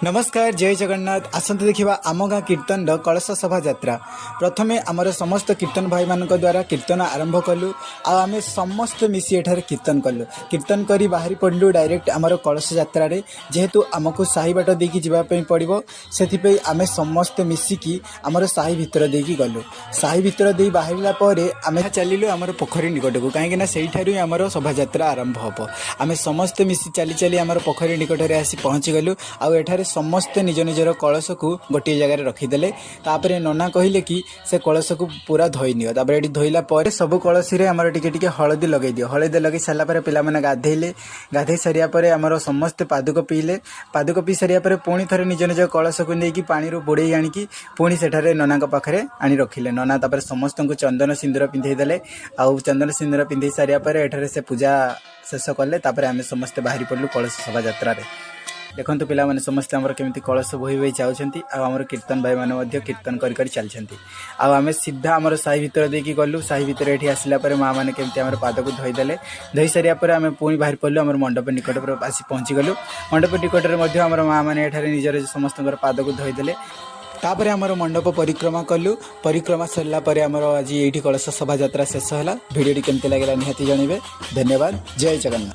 ନମସ୍କାର, ଜୟ ଜଗନ୍ନାଥ। ଆସନ୍ତୁ ଦେଖିବା ଆମ ଗାଁ କୀର୍ତ୍ତନର କଳସ ଶୋଭାଯାତ୍ରା। ପ୍ରଥମେ ଆମର ସମସ୍ତ କୀର୍ତ୍ତନ ଭାଇମାନଙ୍କ ଦ୍ୱାରା କୀର୍ତ୍ତନ ଆରମ୍ଭ କଲୁ ଆଉ ଆମେ ସମସ୍ତେ ମିଶି ଏଠାରେ କୀର୍ତ୍ତନ କଲୁ। କୀର୍ତ୍ତନ କରି ବାହାରି ପଡ଼ିଲୁ ଡାଇରେକ୍ଟ ଆମର କଳସ ଯାତ୍ରାରେ। ଯେହେତୁ ଆମକୁ ସାହି ବାଟ ଦେଇକି ଯିବା ପାଇଁ ପଡ଼ିବ, ସେଥିପାଇଁ ଆମେ ସମସ୍ତେ ମିଶିକି ଆମର ସାହି ଭିତର ଦେଇକି ଗଲୁ। ସାହି ଭିତର ଦେଇ ବାହାରିଲା ପରେ ଆମେ ଚାଲିଲୁ ଆମର ପୋଖରୀ ନିକଟକୁ, କାହିଁକିନା ସେଇଠାରୁ ହିଁ ଆମର ଶୋଭାଯାତ୍ରା ଆରମ୍ଭ ହେବ। ଆମେ ସମସ୍ତେ ମିଶି ଚାଲି ଚାଲି ଆମର ପୋଖରୀ ନିକଟରେ ଆସି ପହଞ୍ଚିଗଲୁ ଆଉ ଏଠାରେ ସମସ୍ତେ ନିଜ ନିଜର କଳସକୁ ଗୋଟିଏ ଜାଗାରେ ରଖିଦେଲେ। ତାପରେ ନନା କହିଲେ କି ସେ କଳସକୁ ପୁରା ଧୋଇ ନିଅ। ତାପରେ ଏଠି ଧୋଇଲା ପରେ ସବୁ କଳସୀରେ ଆମର ଟିକେ ଟିକେ ହଳଦୀ ଲଗେଇ ଦିଅ। ହଳଦୀ ଲଗେଇ ସାରିଲା ପରେ ପିଲାମାନେ ଗାଧେଇଲେ। ଗାଧେଇ ସାରିବା ପରେ ଆମର ସମସ୍ତେ ପାଦୁକ ପିଇଲେ। ପାଦୁକ ପିଇ ସାରିବା ପରେ ପୁଣି ଥରେ ନିଜ ନିଜ କଳସକୁ ନେଇକି ପାଣିରୁ ବୁଡ଼େଇ ଆଣିକି ପୁଣି ସେଠାରେ ନନାଙ୍କ ପାଖରେ ଆଣି ରଖିଲେ। ନନା ତାପରେ ସମସ୍ତଙ୍କୁ ଚନ୍ଦନ ସିନ୍ଦୁର ପିନ୍ଧେଇ ଦେଲେ। ଆଉ ଚନ୍ଦନ ସିନ୍ଦୁର ପିନ୍ଧେଇ ସାରିବା ପରେ ଏଠାରେ ସେ ପୂଜା ଶେଷ କଲେ। ତାପରେ ଆମେ ସମସ୍ତେ ବାହାରି ପଡ଼ିଲୁ କଳସ ଶୋଭାଯାତ୍ରାରେ। ଦେଖନ୍ତୁ ପିଲାମାନେ ସମସ୍ତେ ଆମର କେମିତି କଳସ ବୋହି ବୋହି ଯାଉଛନ୍ତି ଆଉ ଆମର କୀର୍ତ୍ତନ ଭାଇମାନେ ମଧ୍ୟ କୀର୍ତ୍ତନ କରି କରି ଚାଲିଛନ୍ତି। ଆଉ ଆମେ ସିଧା ଆମର ସାହି ଭିତର ଦେଇକି ଗଲୁ। ସାହି ଭିତରେ ଏଠି ଆସିଲା ପରେ ମା ମାନେ କେମିତି ଆମର ପାଦକୁ ଧୋଇଦେଲେ। ଧୋଇ ସାରିବା ପରେ ଆମେ ପୁଣି ବାହାରି ପଡ଼ିଲୁ, ଆମର ମଣ୍ଡପ ନିକଟରେ ଆସି ପହଞ୍ଚିଗଲୁ। ମଣ୍ଡପ ନିକଟରେ ମଧ୍ୟ ଆମର ମା ମାନେ ଏଠାରେ ନିଜର ସମସ୍ତଙ୍କର ପାଦକୁ ଧୋଇଦେଲେ। ତାପରେ ଆମର ମଣ୍ଡପ ପରିକ୍ରମା କଲୁ। ପରିକ୍ରମା ସରିଲା ପରେ ଆମର ଆଜି ଏଇଠି କଳସ ଶୋଭାଯାତ୍ରା ଶେଷ ହେଲା। ଭିଡ଼ିଓଟି କେମିତି ଲାଗିଲା ନିହାତି ଜଣାଇବେ। ଧନ୍ୟବାଦ, ଜୟ ଜଗନ୍ନାଥ।